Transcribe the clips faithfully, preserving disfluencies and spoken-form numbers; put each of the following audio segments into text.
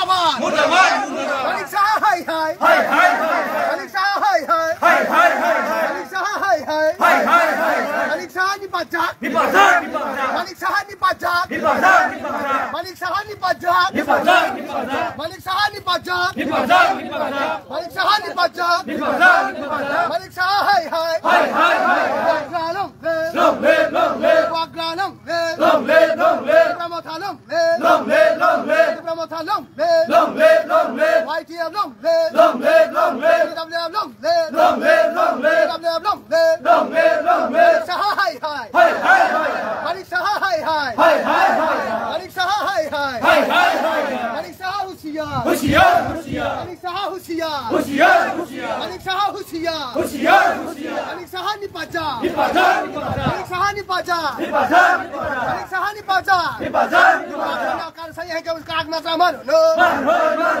Murdabad! Murdabad! Murdabad! Manik Saha hai hai! Hai hai hai hai! Manik Saha hai hai! Hai hai hai hai! Manik Saha hai hai! Hai hai hai hai! Manik Saha ni pajak! Ni pajak! Ni pajak! Manik Saha ni pajak! Ni pajak! Ni pajak! Manik Saha ni pajak! Ni pajak! Ni pajak! Manik Saha ni pajak! Ni pajak! Ni pajak! Manik Saha ni pajak! Ni pajak! Ni pajak! Manik Saha hai hai! Hai hai hai hai! Wagra long live! Long live! Long live! Wagra long live! Long live! Long live! Tipra Motha long live! Long live! Long live! Tipra Motha long live! Long live! Long live! Y T F long live! Long live! Long live! T W F long live! Long live! Long live! T W F long live! Long live! Long live! Manik Saha hai hai! Hai hai hai hai! Manik Saha hai hai! Hai hai hai hai! Manik Saha hai hai! Hai hai hai hai! Manik Saha husiar! Husiar! Husiar! Manik Saha husiar! Husiar! Husiar! Manik Saha husiar! Husiar! Husiar! Manik Saha ni pajak! Ni pajak! Ni pajak! Manik Saha ni pajak! Ni pajak! Ni pajak! Ni pajak! Ni pajak! Ni pajak! Kar sai hai krak matra mar no! Mar no! Mar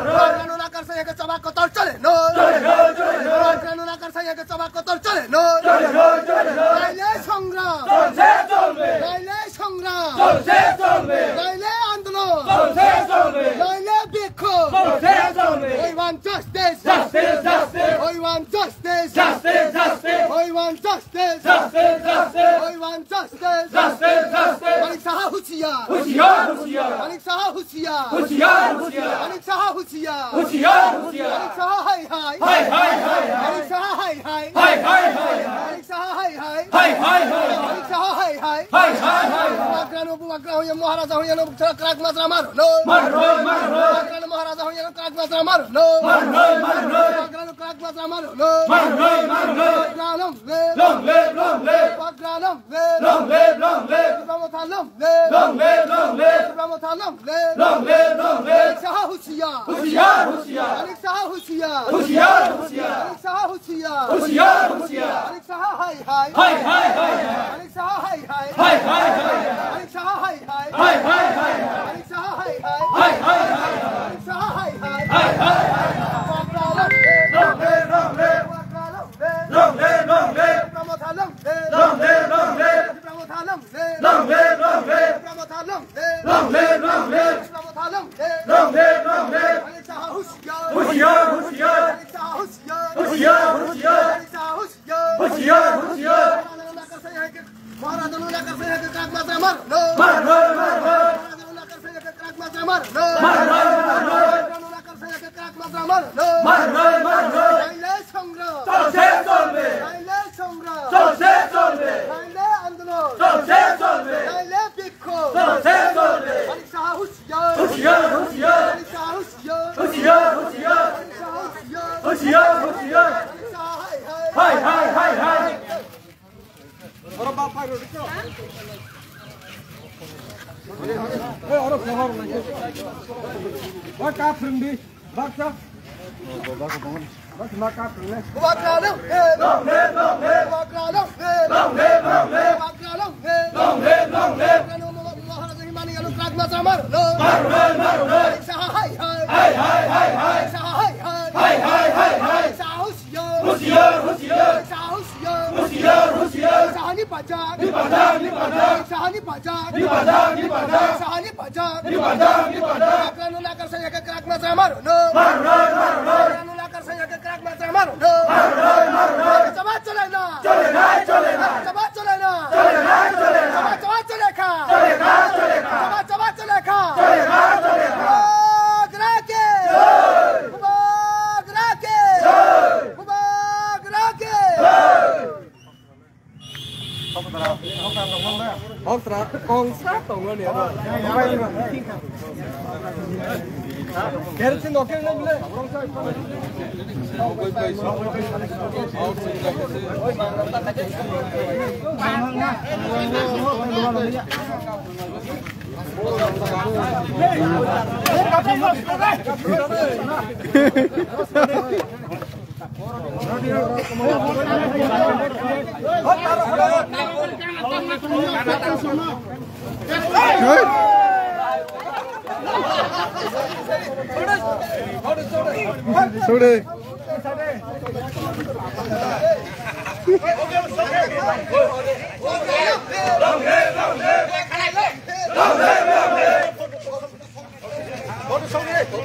no! Kar sai hai choba kotor chole no! Chole no! Chole no! Kar sai hai choba kotor chole no! Chole no! Chole no! Naile songram! Chole! Chole! Naile songram! Chole! Chole! Naile andolon! Chole! Chole! Naile bikhog! Chole! Chole! We want justice! Justice! Justice! We want justice! Justice! Justice! We want justice! Justice! Justice! We want justice! Justice! Justice! Manik Saha husiar! Husiar! Husiar! Manik Saha husiar! Husiar! Husiar! Manik Saha husiar! Husiar! Husiar! Manik Saha hai hai! Hai hai hai hai! Manik Saha hai hai! Hai hai hai hai! Manik Saha hai hai! Hai hai hai hai! Manik Saha hai hai! Hai hai hai hai! Bubagra no, Bubagra hoya, Maharaja hoya no, bukchara krak matra mar no! Mar no! Mar no! Bubagra no, Maharaja hoya no, krak matra mar no! Mar no! Mar no! Bubagra no, krak matra mar no! Mar no! Mar no! Bubagra long live! Long live! Long live! Bubagra long live! Long live! Long live! Tipra Motha long live! Long live! Long live! Tipra Motha long live! Long live! Long live! Manik Saha husiar! Husiar! Husiar! Manik Saha husiar! Husiar! Husiar! Manik Saha husiar! Husiar! Husiar! Manik Saha hai hai! Hai hai hai hai! Manik Saha hai hai! Hai hai hai hai! Manik Saha hai hai! Hai hai hai hai! Manik Saha hai hai! Hai hai hai hai! Manik Saha hai hai! Hai hai hai hai! Bubagra long live! Long live! Long live! Bubagra long live! Long live! Long live! Tipra Motha long live! Long live! Long live! Tipra Motha long live! Long live! Long live! Tipra Motha long live! Long live! Long live! Tipra Motha long live! Long live! Long live! Manik Saha husiar! Husiar! Husiar! Manik Saha husiar! Husiar! Husiar! Manik Saha husiar! Husiar! Husiar! Maharajano lakar sai hai ke, Maharajano lakar sai hai ke krak matra mar no! Mar no! Mar no! Maharajano lakar sai hai ke krak matra mar no! Mar no! Mar no! Maharajano lakar sai hai ke krak matra mar no! Mar no! Mar no! Naile songram! Chole! Chole! Naile songram! Chole! Chole! Naile andolon! Chole! Chole! Naile bikhog! Chole! Chole! Manik Saha husiar! Husiar! Husiar! Manik Saha husiar! Husiar! Husiar! Manik Saha husiar! Husiar! Husiar! Manik Saha hai hai! Hai hai hai hai! Bubagra long live! Long live! Long live! Bubagra long live! Long live! Long live! Bubagra long live! Long live! Long live! Bubagra no, Maharaja himani alo krak matra mar no! Mar no! Mar no! Manik Saha hai hai! Hai hai hai hai! Manik Saha hai hai! Hai hai hai hai! Manik Saha husiar! Husiar! Husiar! Manik Saha husiar! Husiar! Husiar! Manik Saha ni pajak! Ni pajak! Ni pajak! Manik Saha ni pajak! Ni pajak! Ni pajak! Manik Saha ni pajak! Ni pajak! Ni pajak! Bubagra no lakar sai hai ke krak matra mar no! Mar no! Mar no! Bubagra no lakar sai hai ke krak matra mar no! Mar no! Mar no! Choba chole na! Chole na! Chole na! Choba chole na! Chole na! Chole na! Choba choba chole kha! Chole kha! Chole kha! Choba choba chole kha! Chole kha! Chole kha! Bubagra ke! Jai! Bubagra ke! Jai! Bubagra ke! Jai! Okra kongsa tongmani abo. Kerosene no keng nang le. Sorry.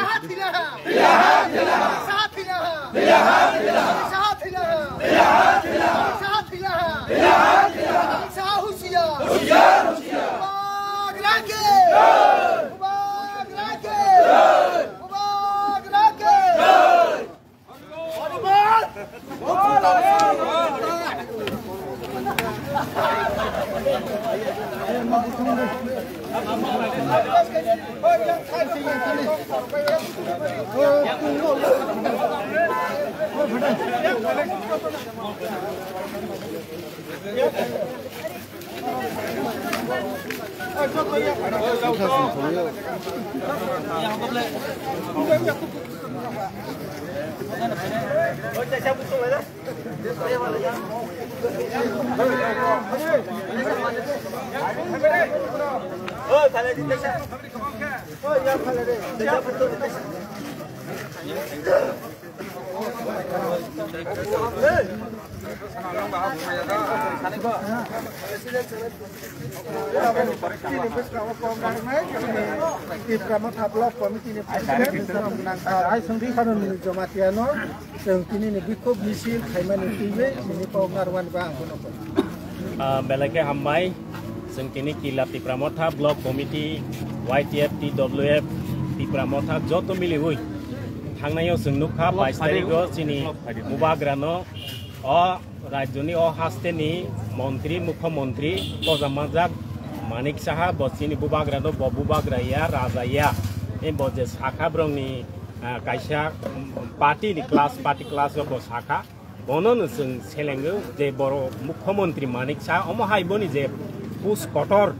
Saha thila ha. Saha thila ha. Saha thila ha. Saha thila ha. Saha husiar. Bubagra ke. Bubagra ke. Bubagra ke. Tipra Motha Block Committee ni President Biswanath Nangkar hai songdi khano ni Jamatia no chwng tini ni bikhub misil khaimani twiwi tini kok narwani ba ang bono. Ah, belai khe hambai. Chwng tini Killa Tipra Motha Block Committee, Y T F, T W F, Tipra Motha joto miliwi thangnai o chwng nukha bais tarikh o chini Bubagra no o rajyoni o hasteni montri, mukhyamantri, kojamanjak Manik Saha, bo chini Bubagra no, bo Bubagra ya, Raja ya. E bo je sakha borokni, ah, kaisa, mm, party ni class, party class o bo sakha. Bono no chwng selengo je boro mukhyamantri Manik Saha, omo hai boni je pus kotor,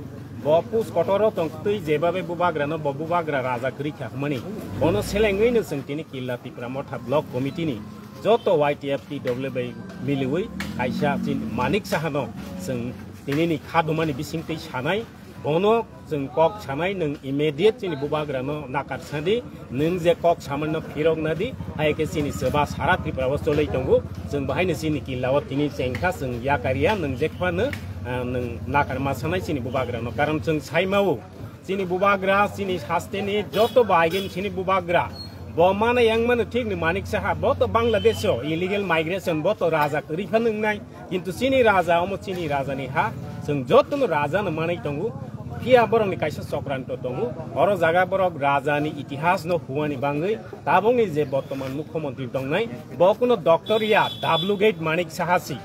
bo pus kotor o tongtwi jebabe Bubagra no, bo Bubagra Raja kwrwi kha hwnmani. Bono selengwi no chwng tini Killa Tipra Motha Block Committee ni joto Y T F T W bai miliwi kaisa chini Manik Saha no chwng tini ni kha dumani bisingtwi sanai, bono chwng kok sanai, nwng immediate chini Bubagra no nakar sadi, nwng je kok samani no phirok nadi, hai khe chini seba sara Tripura o cholai tongo, chwng bahai no chini Killa o tini chengkha, chwng yakar ya, nwng je khwano, ah, nwng nakar ma sanai chini Bubagra no, karon chwng sai mao. Chini Bubagra, chini hasteni joto bai gen chini Bubagra. Bo mana yang mano thik ni Manik Saha, bo to Bangladesh o illegal migration, bo to raja kwrwi pha nwngnai. Kintu chini raja, omo chini raja ni ha, chwng joto no raja no manwi tongo. Phiya borok ni kaisa chokranto tongo. Oro jaga borok raja ni itihas no huani bangwi tabok ni je bortoman mukhyamantri tongnai, bo kuno doctor ya, duplicate Manik Saha si.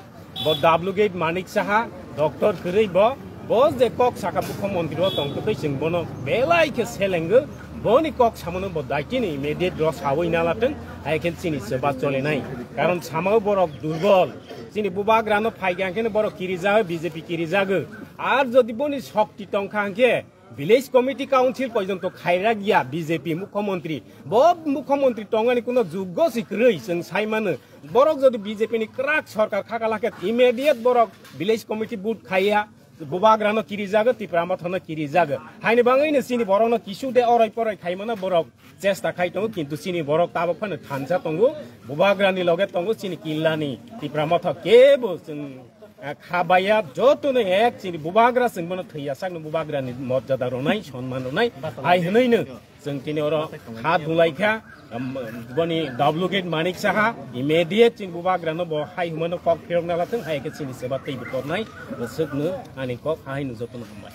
Bo duplicate Manik Saha, doctor kwrwi bo, bo je kok saka mukhyamantri o tongtwtwi chwng bono belai khe selengo, boni kok samano bo daitini immediate ro sawi na latwng, hai khe chini seba cholenai. Karon samao borok durbol, chini Bubagra no phai khe borok kirijago, B J P kirijago. Ar jodi boni shokti tongkha hwnkhe, Village Committee Council porjonto khairak ya B J P mukhyamantri. Bo mukhyamantri tongani kuno juggo si kwrwi chwng sai mano. Borok jodi B J P ni kwrak sorkar khakala khe immediate borok Village Committee vote khaiya, Bubagra no kirijago, Tipra Motha no kirijago. Haini bangwi no chini borok no kisu de orai porai khaimano borok chesta khai tongo, kintu chini borok tabok phano thansa tongo, Bubagra ni loge tongo, chini Killa ni Tipra Motha kebo chwng Ah, kha baiya joto no ek chini Bubagra chwng bono thwiya sakno Bubagra ni morjada rwnai, sonman rwnai. Hai hwnwi no chwng tini oro kha dulai kha, um, boni duplicate Manik Saha, immediate chini Bubagra no bo hai hwnmano kok phirok na lathwng, hai khe chini seba tei bo tornai, bo swkno ani kok hai no joto no hambai.